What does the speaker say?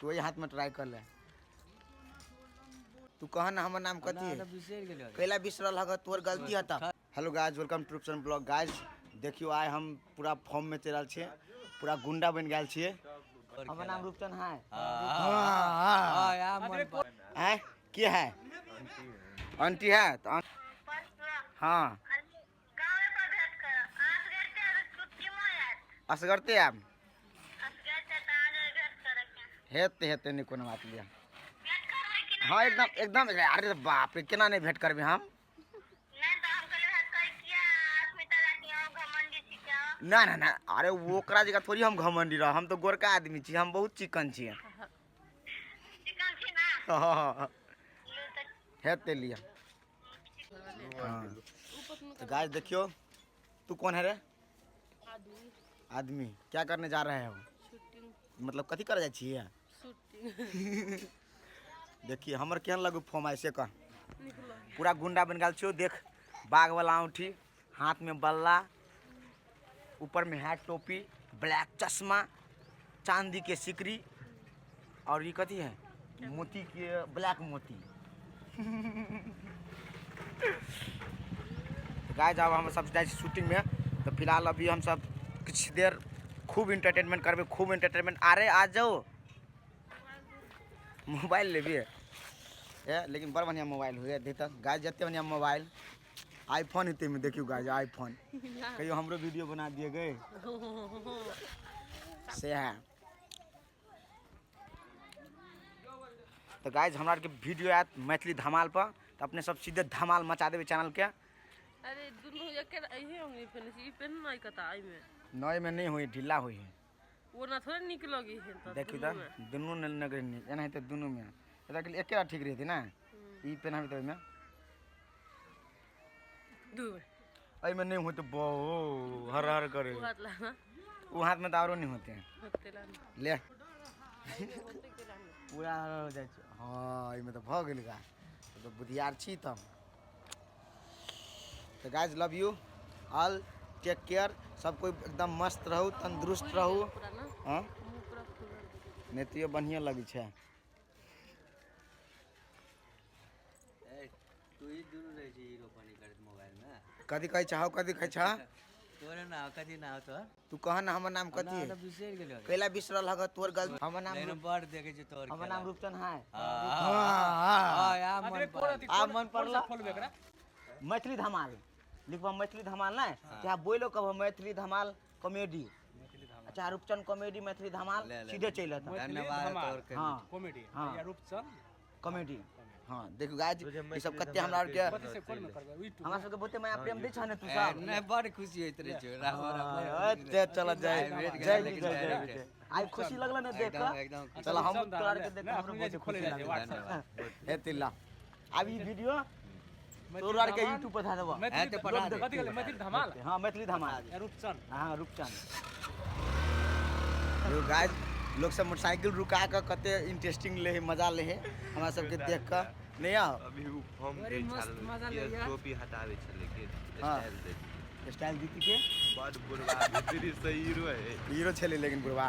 तू ओहि हाथ में ट्राई कर ले। तू कह ना हमर नाम कथी है? बिसरि गेलियो। कैला बिसरल हग? तोर गलती है त। Hello guys, welcome to Rupchand blog. Guys देखियो, आइ हम पूरा फॉर्म में चलि रहल छियै, पूरा गुंडा बनि गेल छियै। हमर नाम रूपचंद है। आँय, के है? आंटी है तो हाँ, असगरते आयब। हेतै हेतै, नहि कोनो बात। लिअ। हाँ, एकदम एकदम। अरे बाप रे, केना नहि भेंट करबै हम? ना ना ना, अरे ओकरा जगह थोड़ी हम घमंडी रह। हम तो गोरका आदमी छी, हम बहुत चिकन छी। हाँ, हेतै, लिअ। हाँ, तो गाइस देखियो, तू कौन है रे? आदमी। क्या करने जा रहे हो? मतलब कथी करे जाइ छियै? देखिए, हमर केहन लगू फॉर्म आइ से कह। पूरा गुंडा बनि गेल छियौ। देख, बाघ वाला औंठी, हाथ में बल्ला, ऊपर में हैट, टोपी, ब्लैक चश्मा, चांदी के सिकरी और ये कथी है, मोती के, ब्लैक मोती। गाइस, अब हम सब जाइ छी शूटिंग में। तो फिलहाल अभी हम सब किछु देर खूब इंटरटेनमेंट करबै, खूब इंटरटेनमेंट। अरे आ जाओ, मोबाइल लेबी ए? लेकिन बड़ बढ़िया मोबाइल हुए दे। तऽ गाइस, जते बढ़िया मोबाइल आईफोन हेतै में। देखियौ गाइस, आईफोन। कहियो हमरो वीडियो बना दिए गए से है। तऽ गाइस, हमरा आरके वीडियो आयत मैथिली धमाल पर, तऽ अपने सब सीधे धमाल मचा देबै चैनल के। अरे, दुनू एके इहे अंगुरी पेन छी, ई पेन नहि कता एहिमे। नय में नहीं होई, ढीला होई है। ओ ना थोड़े नीक लगी है तऽ। देखी तऽ दुनू ने नगरी नीक एनाहिते दुनू में एकरा के लिए एकेटा ठीक रहतै ने। ई पेनहबै तऽ ओहिमे दू। एहिमे नहि होते, बहु हर हर करे। ओ हाथ लाना। ओ हाथ में तऽ आरो नहीं होते। होते, लाना। ले, पूरा हर हर हो जाइ छै। हँ, एहिमे तऽ भऽ गेल। गा तऽ बुधियार छी तब तऽ। Guys, love you all, take care. सब कोइ एकदम मस्त रहू, तंदुरुस्त रहू। पूरा ना। हँ। मुँह पूरा फूलल। नहि तैयो बढ़िआँ लगै छै। तू ही दुनू रहै छै हीरो पानी करैत मोबाइल में। कथी कहै छह? कथी कहै छह? तोरे नाम कथी? नाम तोहर? तू कह ना हमर नाम कथी है? बिसरि गेलियो। कैला बिसरल हग? तोर गलती। हमर नाम लेकिन बड़ देखै छी तोहर। हमर नाम रूपचंद है। हाँ, आ मन पड़ल। आ मन पड़ल। मैथिली धमाल लिखबा, मैथिली धमाल नहि चाहे बोलो, कहबो मैथिली धमाल कॉमेडी। अच्छा, रूपचंद कॉमेडी, मैथिली धमाल। ले, ले। सीधे चलि एतऽ। धन्यवाद तोहर के। हाँ। कॉमेडी। हाँ। या रूपचंद कॉमेडी। हाँ, देखू गाइस, ई सब कते हमरा आरके कथी से कोन में करबै? यूट्यूब। हमरा सबके बहुते माया प्रेम दै छह ने तू सब? नहीं, बड़ खुशी होइत रहै छै हमरा। ए, चल जय भेट गेल, जय लेकिन जय जय direct। जय। आइ खुशी लगल ने देख एकदम कऽ? एकदम खुशी। चल, हम रूपचंद तोरा आरके देख नहि, कऽ हमरो अपने बहुत जे खुशी खोले जाइ छै, लागल। धन्यवाद। हे तिल्ला, आब ई वीडियो तोरा आरके यूट्यूब पर धऽ देबो। है तऽ पठा दे। कथी कहले? मैथिली धमाल। हाँ, मैथिली धमाल। या रूपचंद। हाँ, रूपचंद। यो गाइस, लोग सब मोटरसाइकिल रुका कऽ कते इंटरेस्टिंग ले है, मजा ले है हमरा सबके देख कऽ। नहीं आओ? अभी उ फॉर्म बड़ी दै मस्त छल मजा के लैया। टोपी हटाबै छलै के हाँ। स्टाइल दै छलै। स्टाइल दीदी के। बड बुढ़वा भीतरी से हीरो है। हीरो छलै लेकिन बुढ़वा।